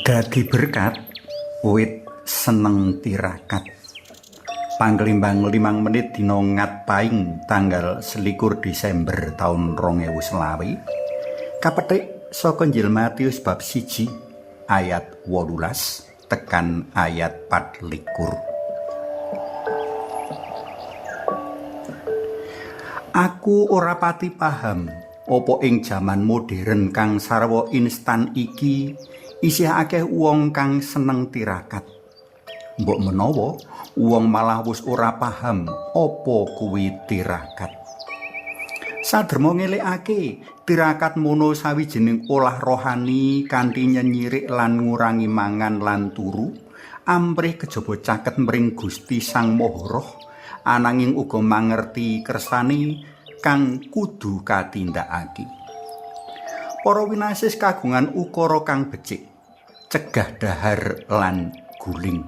Dadi berkat wit seneng tirakat. Panglimbang 5 menit dina ngat paing tanggal 21 Desember taun 2020. Kapethik saka Injil Matius bab 1 ayat 18 tekan ayat 24. Aku ora pati paham apa ing jaman modern kang sarwa instan iki isih akeh wong kang seneng tirakat. Mbok menawa wong malah wis ora paham apa kuwi tirakat. Saderma ngelekake, tirakat mono sawijining olah rohani kanthi nyenyirik lan ngurangi mangan lan turu, amprih kejaba caket mring Gusti Sang Maha Roh, ananging uga mangerti kersane kang kudu katindakake. Para winasis kagungan ukara kang becik, cegah dahar lan guling.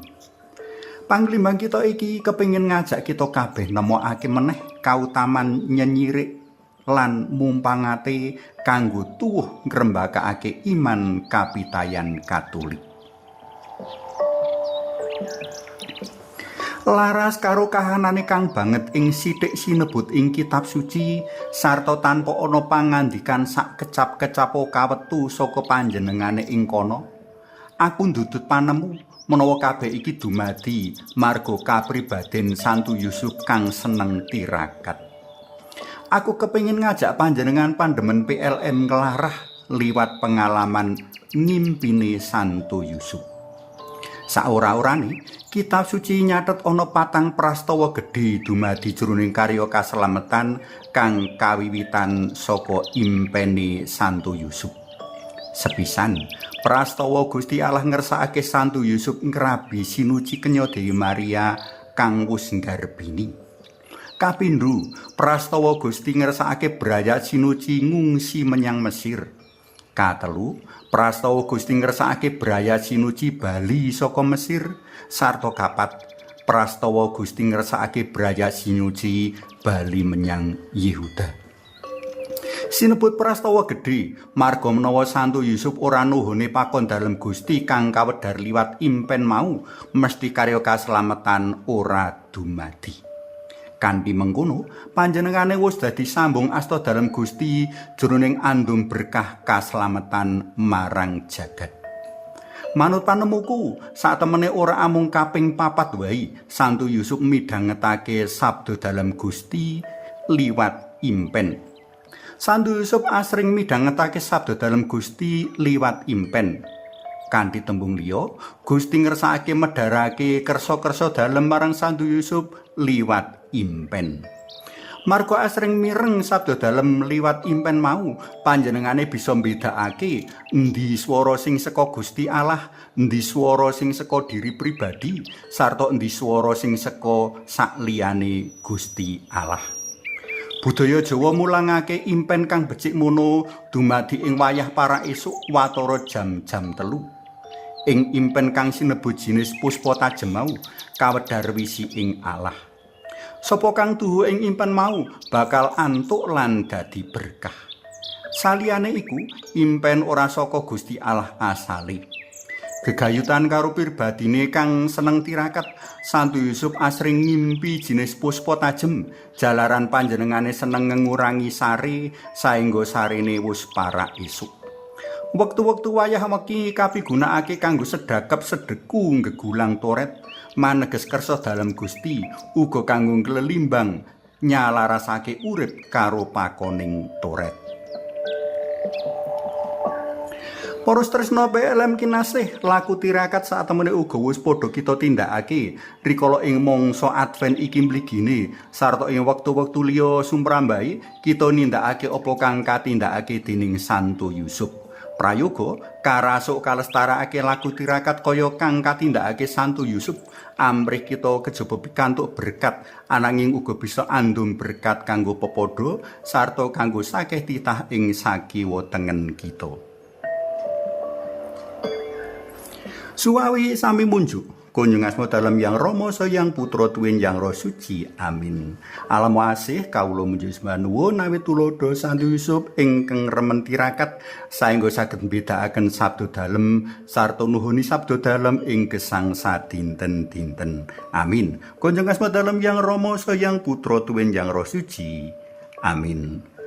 Panglimbang kita iki kepingin ngajak kita kabeh nemokake meneh kautaman nyenyirik lan mumpangate kanggo tuwuh ngrembakakake iman kapitayan Katolik. Laras karo kahanane kang banget ing sithik sinebut ing kitab suci sarta tanpa ana pangandikan sak kecap-kecapo kawetu saka panjenengane ing kono, aku ndudut panemu menawa kabeh iki dumadi marga kapribaden Santo Yusuf kang seneng tirakat. Aku kepingin ngajak panjenengan pandemen PLM nglarah liwat pengalaman ngimpine Santo Yusuf. Saora-orane, kitab suci nyatet ana patang prastawa gedhe dumadi jroning karya kaslametan kang kawiwitan saka impene Santo Yusuf. Sepisan, prastawa Gusti Allah ngersakake Santo Yusuf ngrabi sinuci kenya Dewi Maria kang wis nggarbini. Kapindho, prastawa Gusti ngersakake brayat sinuci ngungsi menyang Mesir. Katelu, prastawa Gusti ngersakake brayat sinuci bali saka Mesir. Sarta kapat, prastawa Gusti ngersakake brayat sinuci bali menyang Yehuda. Sinebut prastawa gedhe, marga menawa Santo Yusuf ora nuhune pakon dalem Gusti kang kawedhar liwat impen mau, mesti karya kaslametan ora dumadi. Kanthi mengkono, panjenengane wis dadi sambung asta dalem Gusti jroning andum berkah kaslametan marang jagat. Manut panemuku, satemene ora amung kaping papat wae Santo Yusuf midhangetake sabda dalem Gusti liwat impen. Santo Yusuf asring midhangetake sabda dalem Gusti liwat impen. Kanthi tembung liya, Gusti ngersakake medharake kersa-kersa dalem marang Santo Yusuf liwat impen. Marga asring mireng sabda dalem liwat impen mau, panjenengane bisa mbedakake endi swara sing saka Gusti Allah, endi swara sing saka diri pribadi, sarta endi swara sing saka sakliyane Gusti Allah. Budaya Jawa mulangake impen kang becik mono dumadi ing wayah para esuk watara jam-jam 3. Ing impen kang sinebut jinis puspa tajem mau kawedhar wisi ing Allah. Sapa kang tuhu ing impen mau bakal antuk lan dadi berkah. Saliyane iku, impen ora saka Gusti Allah asale. Gegayutan karo pribadine kang seneng tirakat, Santo Yusuf asring ngimpi jinis puspa tajem jalaran panjenengane seneng ngurangi sare saengga sarene wis parak esuk. Wektu-wektu wayah wengi kapigunakake kanggo sedakep sedeku nggegulang toret maneges kersa dalem Gusti uga kanggo nglelimbang nyalarasake urip karo pakoning toret. Para tresna PLM kinasih, laku tirakat satemene uga wis padha kita tindakake rikala ing mangsa Advent iki mligine sarta ing wektu-wektu liya sumrambahe kita nindakake apa kang katindakake dening Santo Yusuf. Prayoga karasuk kalestarakake laku tirakat kaya kang katindakake Santo Yusuf, amrih kita kejaba pikantuk berkat ananging uga bisa andum berkat kanggo pepadha sarta kanggo sakeh titah ing sakiwa tengen kita. Suwawi sami munjuk, Kunjung asma dalem Yang Rama saha Yang Putra tuwin Yang Roh Suci. Amin. Alam asih kawula muji sembah nuwun awit tuladha Santo Yusuf ingkang remen tirakat saengga saged mbedakaken sabda dalem sarta nuhuni sabda dalem ing gesang sadinten-dinten. Amin. Kunjung asma dalem Yang Rama saha Yang Putra tuwin Yang Roh Suci. Amin.